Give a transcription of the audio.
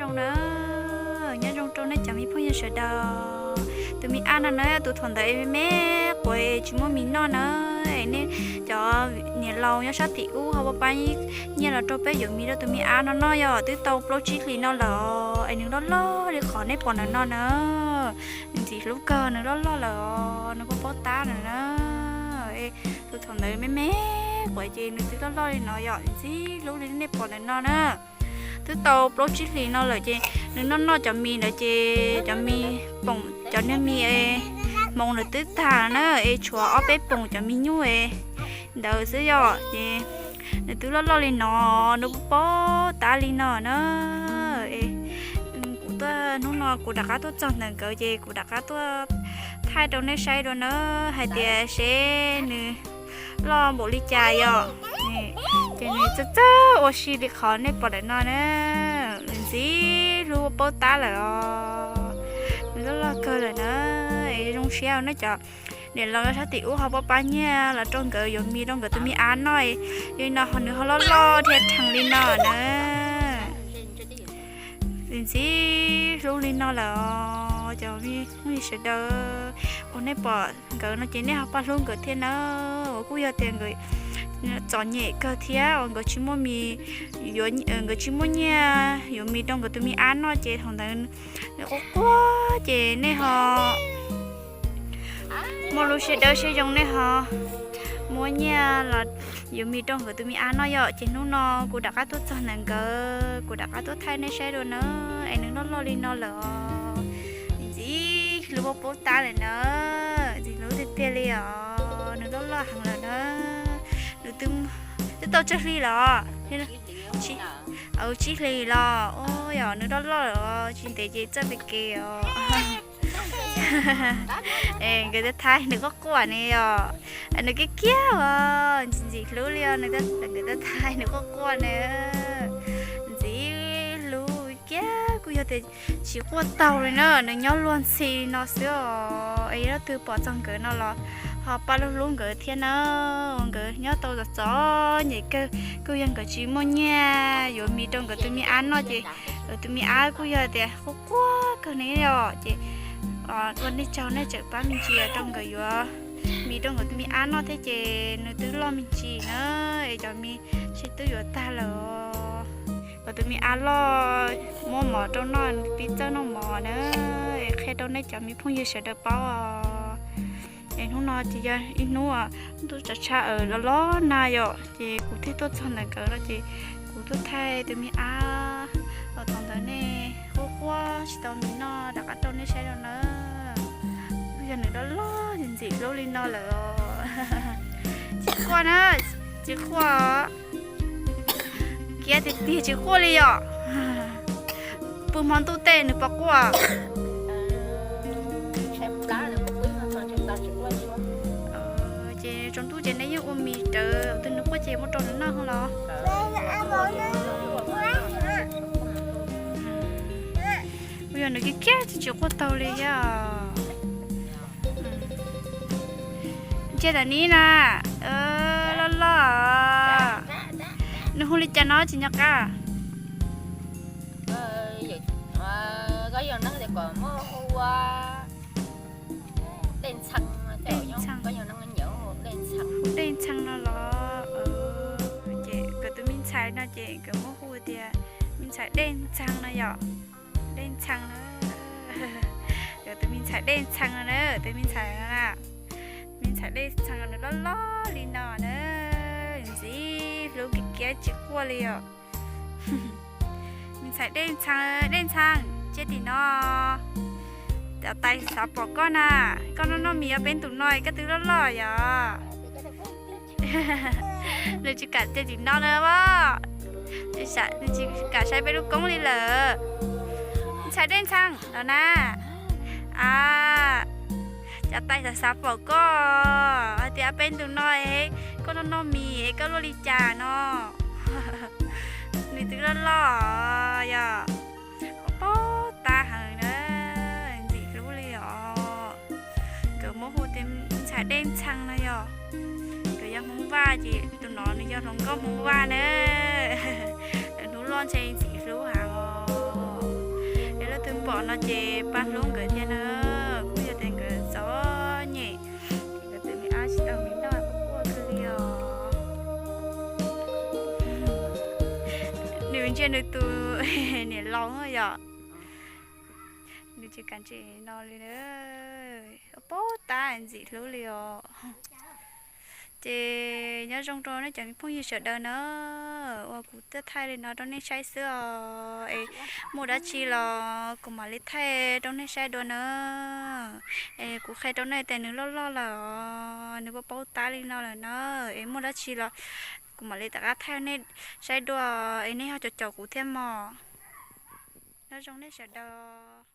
Zoo na, nyob zoo rau nej cov me phooj ywg sawv daws. Tus me ab no na, tus thaum ntawd me me quav tsis muaj mis noj na, nej cov niam laus nyob sab tim ub ho pab pab nyiaj los rau peb yuav mis rau tus me ab no noj yom. Twb tau plaub tsib hlis no lawm es nws loj loj li qhov nej pom ntawm no na. Nws ntxim hlub kawg, nws loj loj lawm os, nws paub paub tab lawm na. Tus thaum ntawd me me quav ces nws twb loj loj li no yom, ntxim hlub li nej pom ntawm no na. Twb tau plaub tsib hlis no lawm ces nws noj noj cov mis ntawd ces cov mis poom, cov niag mis hmoov ntawd twb tag na, es tshuav ob peb poom cov mis nyuj ntawd xwb yom. Ces nws twb loj loj li no, nws paub paub tab li no na. Kuv tuaj hnub no kuv rov qab tuaj txog ntawm nkawd ces kuv rov qab tuaj thaij rau nej saib dua na, hais tias seb nws loj npaum li cas yom. Ces nws txawj txawj ua si li qhov nej pom ntawm no na. Nws ntxim hlub paub tab lawm os, nws loj loj kawg lawm na. Es zoo siab nej cov niam laus sab tim ub ho pab pab nyiaj los rau nkawd yuav mis rau nkawd tus me ab noj, li no ho nws ho loj loj thiab rhees li no na. Nws ntxim hlub li no lawm os cov phooj ywg sawv daws. Uas nej pom nkawd no ces nej ho pab hlub nkawd thiab na. Uas kuj yog tias nkawd txom nyem kawg thiab uas nkawd tsis muaj mis, nkawd tsis muaj nyiaj yuav mis rau nkawd tus me ab noj ces thaum ntawd nws quaj quaj ces nej ho muaj lub siab dawb siab zoo nej ho muab nyiaj los yuav mis rau nkawd tus me ab noj yom. Ces hnub no kuv rov qab tuaj txog ntawm nkawd, kuv rov qab tuaj thaij nej saib dua na. Es nws loj loj li no lawm os, nws ntxim hlub paub tab lawm na, ntxim hlub tiag tiag li os, nws loj loj heev lawm na. Nws twb tau tsawg hli los? Tsib hlis los. Yog nws loj loj lawm os, tsis ntev ces txawj pem kev os. Nkawd thaij nws quaj quaj ne yom, nws kiag kiag os, ntxim ntxim hlub li os, nkawd thaij nws quaj quaj na. Ntxim hlub kiag, kuj yog tias tsis quaj taug li na, nws nyob luag ntxhi li no xwb os. Es yog leej twg pom txog nkawd no los ho pab hlub hlub nkawd thiab na. Uas nkawd nyob tau txom txom nyem kawg, kuj yog nkawd tsis muaj nyiaj yuav mis rau nkawd tus me ab noj ces nkawd tus me ab kuj yog tias quaj quaj kawg ne yom. Ces ua nej tsaug nej tseem pab me ntsis rau nkawd yuav mis rau nkawd tus me ab noj thiab ces nws twb loj me ntsis na, es cov mis sib twb yuav tag lawm. Nkawd tus me ab loj, muab mov rau noj, pib txawj noj mov na. Es qhia rau nej cov me phooj ywg sawv daws paub os. Es hnub no ces yog ib hnub ntuj tsav tshaj los los nag yom, ces kuv thiaj tuaj txog ntawm nkawd no ces kuv tuaj thaij tus me ab los thaum ntawd nej quaj quaj tsis tau mis noj, rov qab rau nej saib rau na. Kuj yog nws loj loj ntxim hlub li no lawm os. Tsis quaj na, tsis quaj. Kiav tiag tiag tsis quaj li yom. Pw hmo ntuj tej nws puas quaj? Ces tsaus ntuj ces nej yeej ua mis rawv, tus nws quaj ces muab rau nws noj los? Kuj yog nws kiav kiag tsis quaj taug li thiab. Ntsia tam nib na, loj loj. Nws hu li cas no tsis nco qab? Dej ntxhee no los? Ces nkawd tus me ntxhais no ces nkawd muab hu tias me ntxhais Dej Ntxhee no yom. Dej Ntxhee na. Nkawd tus me ntxhais Dej Ntxhee no na, tus me ntxhais no na. Me ntxhais Dej Ntxhee no nws loj loj li no na, ntxim hlub kiag kiag tsis quaj li os. Me ntxhais Dej Ntxhee, Dej Ntxhee, cia tim no. Cov tais xav pom koj na, koj noj noj mis ob peb ntus no koj twb loj loj yom. Nws tsis kam cia tim no na as, nws tsis kam saib peb lub koob li lawm. Ntxhais Dej Ntxhee los na. A, cov tais xav xav pom koj hais tias ob peb ntus no es koj noj noj mis es koj luaj li cas no. Nws twb loj loj yom, paub tab heev na, ntxim hlub li os. Nkawd muab hu tias me ntxhais Dej Ntxhee no yom. Nkawd yog Hmoob Vaj ces tus no nws yog hluas nkauj Hmoob Vaj na. Lawv hnub loj ntshe ntxim hlub heev os. Tom no ces pab hlub nkawd thiab na, kuj yog tias nkawd txom nyem, nkawd txom nyem tsis tau me noj quaj kawg li os. Nws ntsia nws tus niam laus yom, nws tsis kam ntsia no li, paub tab ntxim hlub li os. Ces nyob zoo rau nej cov me phooj ywg sawv daws na, uas kuv tuaj thaij li no rau nej saib xwb os. Es muaj dab tsi los kuv mam li thaij rau nej saib dua na. Es kuv qhia rau nej tias nws loj loj lawm os, nws paub paub tab li no lawm na. Es muaj dab tsi los kuv mam li rov qab thaij nej saib dua, es nej ho caum caum kuv thiab mog. Nyob zoo nej sawv daws.